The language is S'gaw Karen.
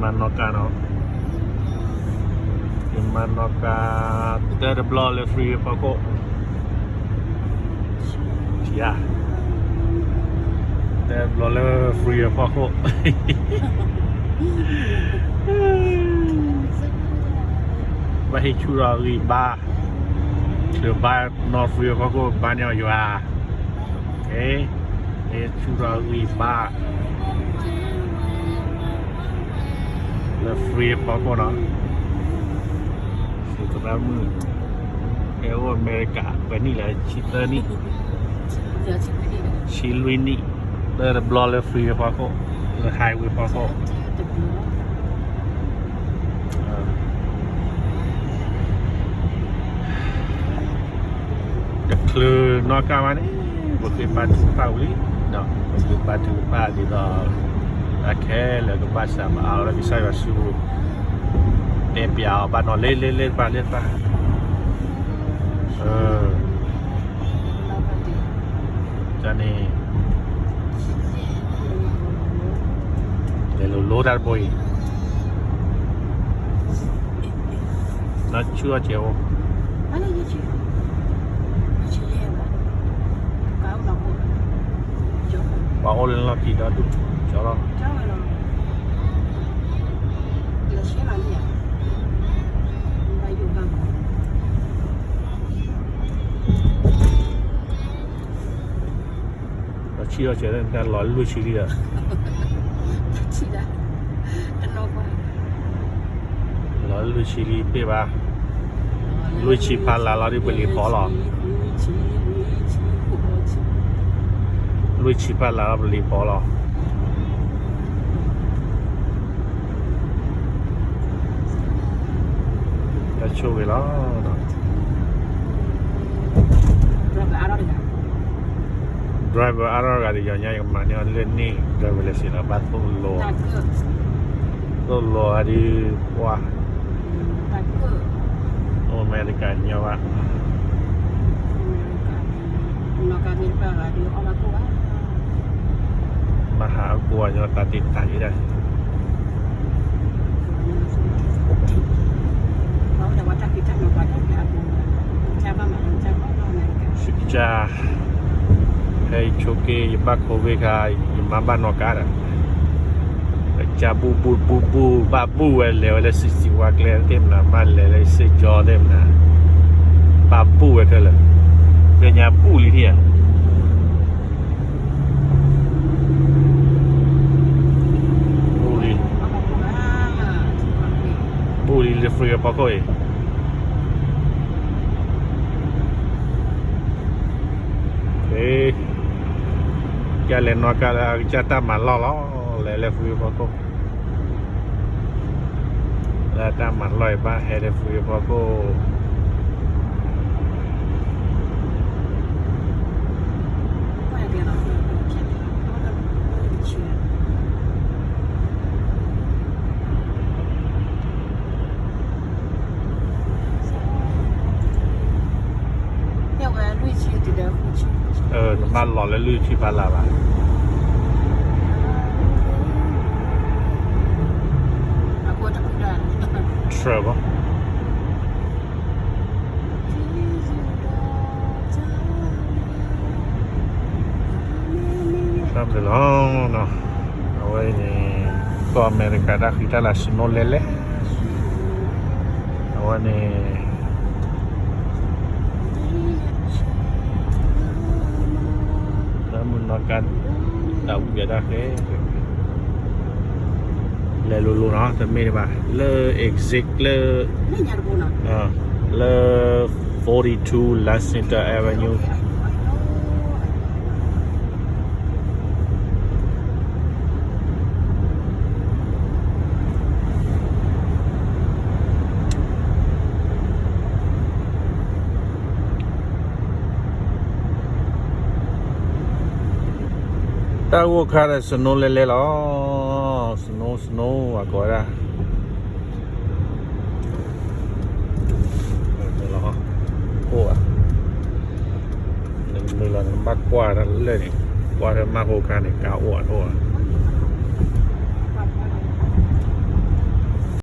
မၤနီၣ်ကါနီၤ, ယမၤနီၣ်ကါ တၢတဘျီလၢ freeway ဖီခိၣ်, ယၤ, တၢတဘျီလၢ freeway ဖီခိၣ်, ဘၣ်ဟ့ၣ်ဆူၣ်ထီၣ်အဂံၢ်ဘါ, ချုးဘါနီၣ် freeway ဖီခိၣ် ဘါန့ၢ်အီၤယွၤ, ဟ့ၣ်ဆူၣ်ထီၣ်အဂံၢ်ဘါ လၢ freeway ဖီခိၣ်နီၤ, စံးသရၣ်မုၣ်, ဟဲအိၣ်အမဲရကၤ ပှဲၤနံၣ်လဲၣ်, ဆံသၢနံၣ်, ဆံလွံၢ်နံၣ်, တၢတဘျီလၢ freeway ဖီခိၣ်, လၢ highway ဖီခိၣ် တချုးနီၣ်ကါဘၣ်န့ၣ်, ပဃ့ဘါထုကဖၣ်ဝံၤလံ, ပဃ့ဘါထုကဖၣ်ဒ်သိး တၢ်ခဲလၢာ်ကဘၣ်စးဘၣ်အါလၢကစၢ်ယွၤစုပူၤ, တဲပၠးအီၤဘၣ်နီၤ လ့လ့လ့တဖၣ်လ့တဖၣ်, တၢ်န့ၣ် လဲၤလိၤလိၤတၢ်တဘိအံၤ, နီၢ်ဆူၣ်အီၣ်စဲးအိၣ်, ပှၤအိၣ်လၢလီၢ်ခံဒီဒူၣ်, ကၠီလီၤ, လီၤဆံၣ်အီၣ်စဲး တၢ်လီၤလွံၢ်ဆံလံဒီး လီၤလွံၢ်ဆံလံဘ့ၣ်ဘၣ်, လွံၢ်ဆံဖးလၢ်လီၤဒ်ပလံၤဖီလီၤ, လွံၢ်ဆံဖးလၢ်လီၤပလံၤဖီလီၤ, တၢ်ဆိၣ်ဂ့ၤလီၤ driver အါထီၣ်တဂၤဒီး ယၤညါယကမၤန့ၢ်အီၤလၢန့ၢ် driver license လီၤ ဘၣ်သိၣ်လိ, သိၣ်လိအဒုးပှၢ်, အိၣ်အမဲရကၤညီဘၣ်, မၤဟးအကိးအညီတၢ်တ့ၢ်တၢ်အံၤဒၣ် စကစၢ်, ဟဲယဆိးက့ ယဘၣ် covid ခါ, ယမါဘၣ်နီၣ်ကါဒီး, ကစၢ်ဘူၣ်ဘူၣ်ဘူၣ်ဘူၣ် ဘၣ်ဘူၣ်ဝဲလဲၤဝဲလၢ sixty one ကျဲသ့ၣ်မနၤ, ဘၣ်လဲၤလၢစ့ၢ်ကီသ့ၣ်မနၤ, ဘၣ်ဘူၣ်ဝဲခဲလၢာ်, ကညါဘူၣ်လံထံၣ်ဧါ ဘူၣ်လံ, ဘူၣ်လံလၢ freeway ဖီခိၣ်အံၤ, ကလဲၤနီၣ်ကါလၢအကစၢ်တၢ်မၤလီၢ်လီၤ, လဲၤလၢ freeway ဖီခိၣ်, လၢတၢ်မၤလီၢ်အံၤဘၣ်ဟဲလၢ freeway ဖီခိၣ် နဘၣ်လီၤလၢလွံၢ်ဆံဖးလၢ်ဘၣ်, ထြၢၣ်ဘၣ် တၢ်ဘျုးလီၤ, အဝဲအံၤန့ၣ် ကီၢ်အမဲရကၤတၢ်ဃံတၢ်လၤ snow လဲၤလဲၤ, အဝဲန့ၣ် လၢမုၢ်နီၢ်ကါ တၢ်ဝံၤကဲဒၣ်ဃဲ လဲၤလိၤလိၤနီၤ တမ့ၢ်ဘၣ် လၢ exit လၢ လၢ forty-two Lexington Avenue တၢ်ဂိၢ်ခါဒီး snow လဲၤလဲၤလီၤ, snow snow အကိးဝဲဒၣ် အိၣ်ဧါ, နမုာ်လီၤနဘၣ်ကွၢ်တၢ်လၢာ်န့ၣ်, ကွၢ်ထဲမၤဟိခါန့ၣ် ကါအိၣ်ဧါတအိၣ်ဧါ